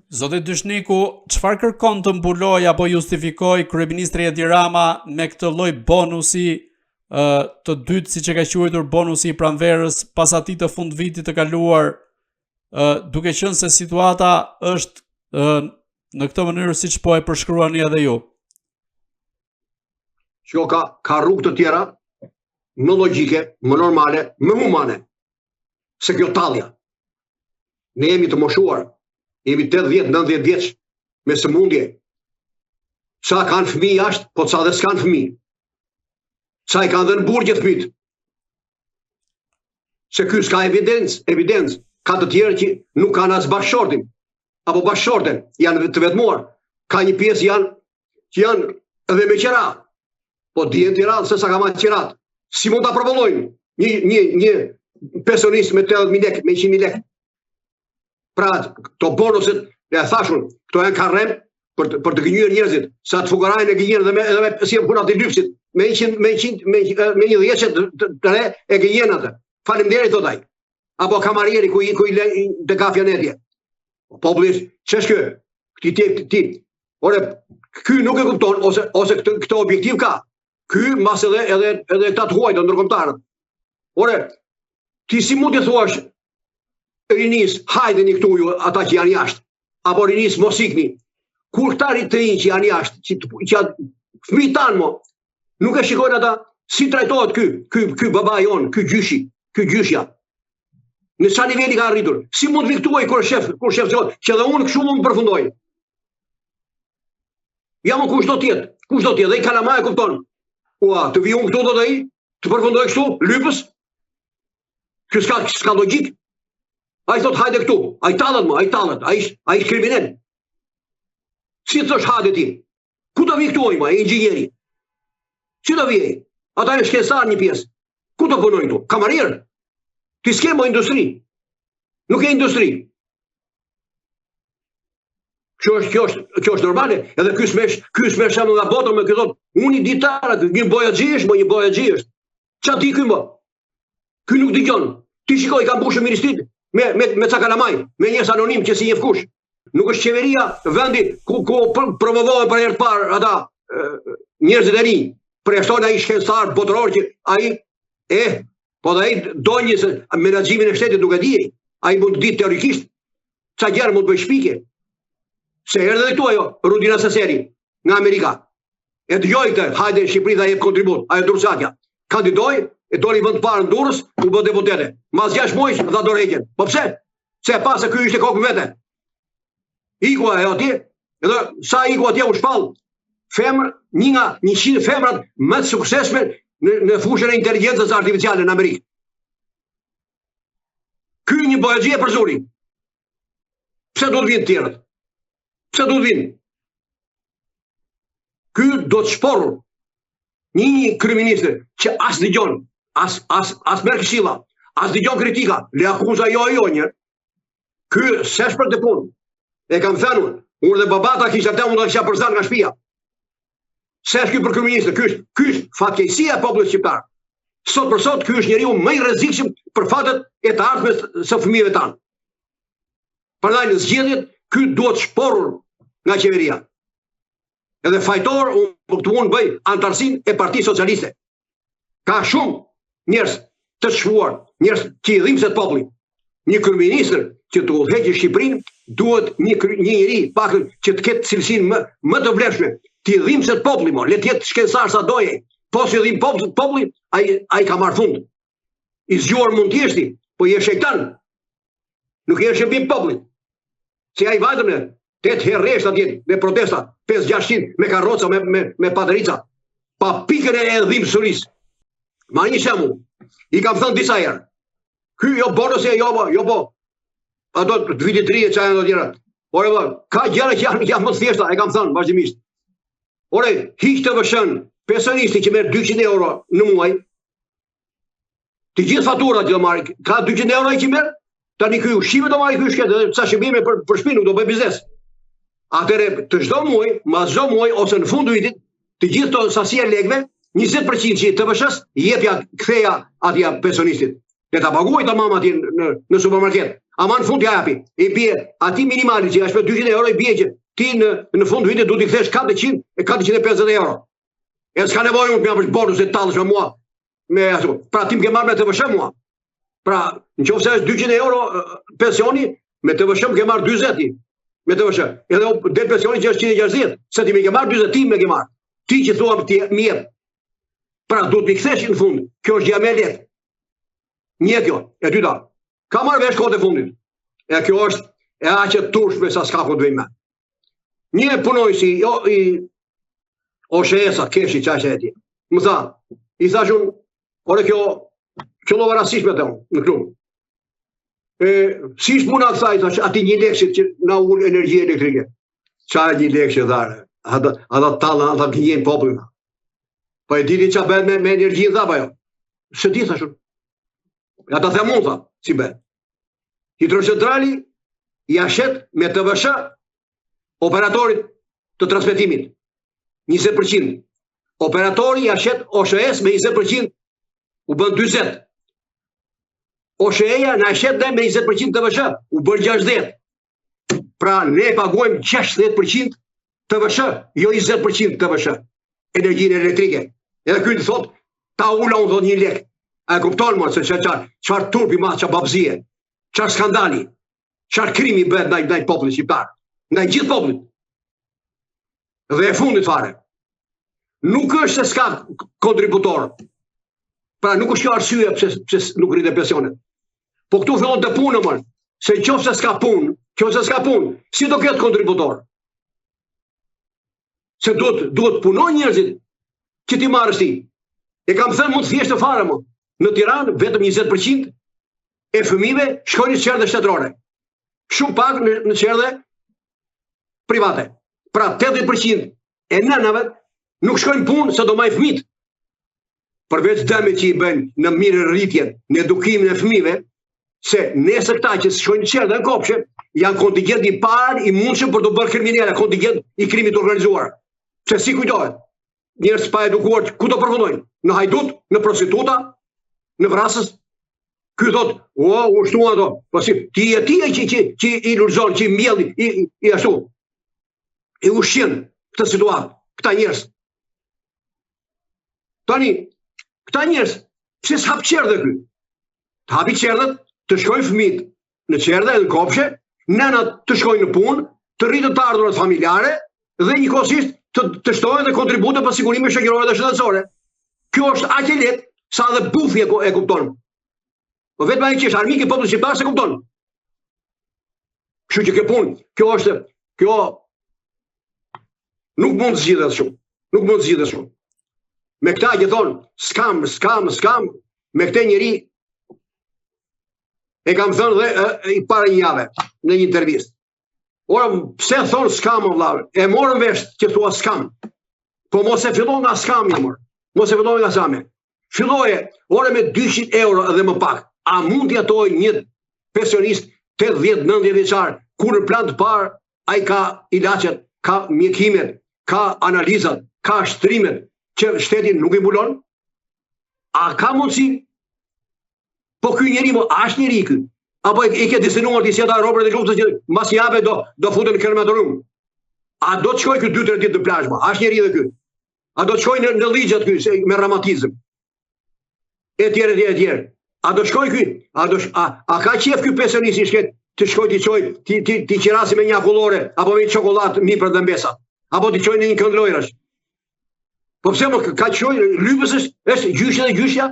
Zoti Dyshniku, çfarë kërkon të mbulojë apo justifikojë kryeministri Edi Rama me këtë lloj bonusi të dytë, siç e ka quajtur bonusi i pranverës, pas atij të fundvitit të kaluar, duke qenë se situata është në këtë mënyrë siç po e përshkruani edhe ju? Shiko ka, ka rrugë të tjera, më logjike, më normale, më humane, se kjo tallja. Ne jemi të moshuar, jemi 80-90 vjeç me sëmundje. Ca kanë fëmijë jashtë, po ca dhe s'kanë fëmijë. Ca i kanë dhe në burgje fëmijët. Se ky s'ka evidencë, evidencë. Ka të tjerë që nuk kanë as bashkëshortin, apo bashkëshorten, janë të vetmuar. Ka një pjesë janë që janë edhe me qera. Po dihen në Tiranë se sa ka marrë qeratë. Si mund ta përballojnë një një një pensionist me 80.000 lekë, me 100.000 lekë? Pra, këto bonuset, e thashë unë, këto janë karrem për të, për të gënjyer njerëzit, sa të fukarajnë e gënjen dhe me edhe me si e puna të lypsit, me 100 me 100 me me një dhjetëshe të, të, të re e gënjen atë. Faleminderit thot ai. Apo kamarieri ku i ku i le te kafja në Populli, ç'është ky? Ti ti ti. Ore, ky nuk e kupton ose ose këtë këtë objektiv ka. Ky mbas edhe edhe edhe këta të huajt ndërkombëtarët. Ore, ti si mund të thuash rinisë, hajdeni këtu ju ata që janë jashtë, apo rinisë mos ikni. Kur këta të rinj që janë jashtë, që, që janë fëmijët tanë mo, nuk e shikojnë ata si trajtohet ky, ky ky baba jonë, ky gjyshi, ky gjyshja. Në ça niveli ka arritur? Si mund të vijë këtu ai kur shef, kur shef që, që edhe unë kështu mund të përfundoj. Ja mo kush do të jetë? Kush do të jetë? Dhe i kalamaj e kupton. Ua, të vij unë këtu do të ai, të përfundoj kështu, lypës. Ky s'ka s'ka logjikë. Ai thot hajde këtu, ai tallet më, ai tallet, ai është ai është kriminel. Si thosh hajde ti? Ku do vi këtu ai më, inxhinieri? Si do vi ai? Ata janë shkencëtarë një pjesë. Ku do punojnë këtu? Kamarier. Ti s'ke më industri. Nuk ke industri. Kjo është kjo është kjo është normale, edhe ky s'merr, ky s'merr shembull nga bota, më ky thotë, unë i di tara, ky një bojaxhi është, mo një bojaxhi është. Ça di ky më? Ky nuk dëgjon. Ti shiko i ka mbushur ministritë me me me ca kalamaj, me njerëz anonim që s'i njeh kush. Nuk është qeveria vendi ku ku promovohen për herë të parë ata njerëzit e rinj. Përjashton ai shkencëtar botëror që ai e po dhe ai do një se menaxhimin e shtetit nuk e di. Ai mund të di teorikisht ca gjëra mund të bëjë shpikje. Se erdhi edhe këtu ajo Rudina Seseri nga Amerika. E dëgjoi këtë, hajde në Shqipëri dhe jep kontribut, ajo durrsakja. Kandidoi, e doli vend të parë në Durrës, u bë deputete. Mas 6 muajsh dha dorëheqjen. Po pse? Se e pa se ky ishte kokë vete. Iku ajo atje, edhe sa iku atje u shpall femër, një nga 100 femrat më të suksesshme në, në fushën e inteligjencës artificiale në Amerikë. Ky një bojaxhi e përzuri. Pse do të vinë të tjerët? Pse do të vinë? Ky do të shporrur një një kryeministër që as dëgjon, as as as merr këshilla, as dëgjon kritika, le akuza jo jo një. Ky s'është për këtë punë. E kam thënë unë, unë dhe baba ta kisha atë unë do ta kisha përzënë nga shtëpia. S'është ky për kryeministër, ky është, ky është fatkeqësia e popullit shqiptar. Sot për sot ky është njeriu më i rrezikshëm për fatet e të ardhmes së fëmijëve tanë. Prandaj në zgjedhjet ky duhet shporrur nga qeveria. Edhe fajtor unë për këtë unë bëj anëtarësinë e Partisë Socialiste. Ka shumë njerëz të çmuar, njerëz që i dhimbset populli. Një kryeministër që të udhëheqë Shqipërinë duhet një një njeri paktën që të ketë cilësinë më më të vlefshme, t'i dhimbset populli mo, le të jetë shkencëtar sa do ai. Po s'i dhimb populli, ai ai ka marrë fund. I zgjuar mund të jesh ti, po je shejtan. Nuk je shërbim popullit. Se ai vajtëm ne, 8 herë rresht atje me protesta, 5-600 me karroca, me, me, me paterica, pa pikën e dhimbsurisë. Ma një shembull, i kam thënë disa herë, ky jo bonusi jo po, jo po, ato të vitit të ri e ça janë të tjera. Ore, po, ka gjëra që janë, janë më të thjeshta, e kam thënë vazhdimisht. Ore, hiq TVSH-në, pensionisti që merr 200 euro në muaj, Të gjithë faturat që do marrë, ka 200 euro ai që merr, tani ky ushqime do marrë ky shket edhe ca shërbime për për shtëpi nuk do bëj biznes. Atëherë të çdo muaj, mas çdo muaj ose në fund të vitit, të gjithë to sasia e lekëve, 20% që TVSH-s jepja ktheja atij pensionistit. Le ta paguaj tamam atje në në supermarket. Ama në fund ja japi. I bie atij minimali që është me 200 euro i bie që ti në në fund të vitit duhet t'i kthesh 400 e 450 euro. E s'ka nevojë unë të më japësh bonus e tallesh me mua me ashtu. Pra ti më ke marrë me TVSH mua. Pra, në qoftë se është 200 euro pensioni, me TVSH më ke marrë 40 ti. Me TVSH. Edhe del pensioni që është 160, se ti më ke marrë 40 ti më ke marrë. Ti që thua ti më jep. Pra duhet t'i kthesh në fund. Kjo është gjë më e lehtë. Një kjo, e dyta. Kam marrë vesh kohët e fundit. E kjo është e aq e turpshme sa s'ka ku të vijë më. Një punonjës i, jo, i OSHEE-së, keshi që është e ti. Më tha, i thashë unë, ore kjo, qëllova rastësisht me të unë, në klub. E, si është puna kësaj, thashë, atij një lekëshit që na ul energji elektrike. Ça një lekëshi tha, ata, ata tallen, ata gënjejnë popullin. Po e di ti ça bëhet me, me energjinë, tha, po jo. S'e di, thashë unë. Ja ta them unë, tha, si bëhet. Hidrocentrali ia shet me TVSH operatorit të transmetimit 20%. Operatori ia shet OSHEE-së me 20% u bën 40. OSHEE-ja na shet dhe me 20% TVSH u bën 60. Pra ne paguajmë 60% TVSH, jo 20% TVSH, energjinë elektrike. Edhe ky të thotë, ta ula unë thotë një lek. A e kupton më se çfarë çfarë turpi ma çfarë babëzie, çfarë skandali, çfarë krimi bëhet ndaj ndaj popullit shqiptar, ndaj gjithë popullit. Dhe e fundit fare. Nuk është se s'ka kontributor. Pra nuk është kjo arsye pse pse nuk rriten pensionet. Po këtu fillon të punë më, se në qoftë se s'ka punë, qoftë se s'ka punë, si do ketë kontributor? Se duhet duhet punojnë njerëzit që t'i marrësh ti. E kam thënë më të thjeshtë fare më. Në Tiranë vetëm 20% e fëmijëve shkojnë në çerdhe shtetërore. Shumë pak në, në çerdhe private. Pra 80% e nënave nuk shkojnë punë se do majnë fëmijët. Përveç dëmit që i bëjnë në mirërritjen, në edukimin e fëmijëve, se nesër këta që shkojnë në çerdhe në kopshe, janë kontingjent i parë i mundshëm për t'u bërë kriminela, kontingjent i krimit të organizuar. Se si kujtohet? Njerëz pa edukuar, ku do përfundojnë? Në hajdut, në prostituta, në vrasës? Ky thot, o, u shtuan ato. Po si, ti je ti që që që i lulzon, që i mbjell, i, i, i ashtu. I ushqen këtë situatë, këta njerëz. Tani, këta njerëz, pse s'hap çerdhe ky? Të hapi çerdhet, të shkojnë fëmijët në çerdhe në kopshe, nënat të shkojnë në punë, të rriten të ardhurat familjare dhe njëkohësisht të, të shtohen dhe kontributet për sigurime shoqërore dhe shëndetësore. Kjo është aq e lehtë sa edhe bufi e, e kupton. Po vetëm ai që është armik i popullit shqiptar s'e kupton. Kështu që kjo punë, kjo është kjo nuk mund të zgjidhet shumë. Nuk mund të zgjidhet shumë. Me këta që thonë, s'kam, s'kam, s'kam, me këtë njeri e kam thënë dhe e, e, para një jave në një intervistë. Ora, pse thonë s'kam, o vëlla? E morëm vesh që thua s'kam. Po mos e fillo nga s'kam, mor. Mos e fillo nga s'kam. Filloje, ore me 200 euro dhe më pak. A mund të jetojë një pensionist 80-90 vjeçar, kur në plan të parë ai ka ilaçet, ka mjekimet, ka analizat, ka shtrimet që shteti nuk i mbulon? A ka mundësi? Po ky njeri, mo, a është njeri ky? Apo e, e ke destinuar ti si ata robërit e luftës që mbas një jave do do futen në krematorium? A do të shkojë ky 2-3 ditë në plazh, mo? A është njeri edhe ky? A do të shkojë në në llixhat ky se me reumatizëm? E tjerë, e tjerë, e tjerë. A do shkojë ky? A do a, a ka qejf ky pensionist i shkret të shkojë t'i çojë t'i t'i t'i qerasi me një akullore apo me një çokollatë nipërit dhe mbesat? Apo t'i çojë në një kënd lojrash? Po pse mo ka çojë lypës është është gjyshi dhe gjyshja?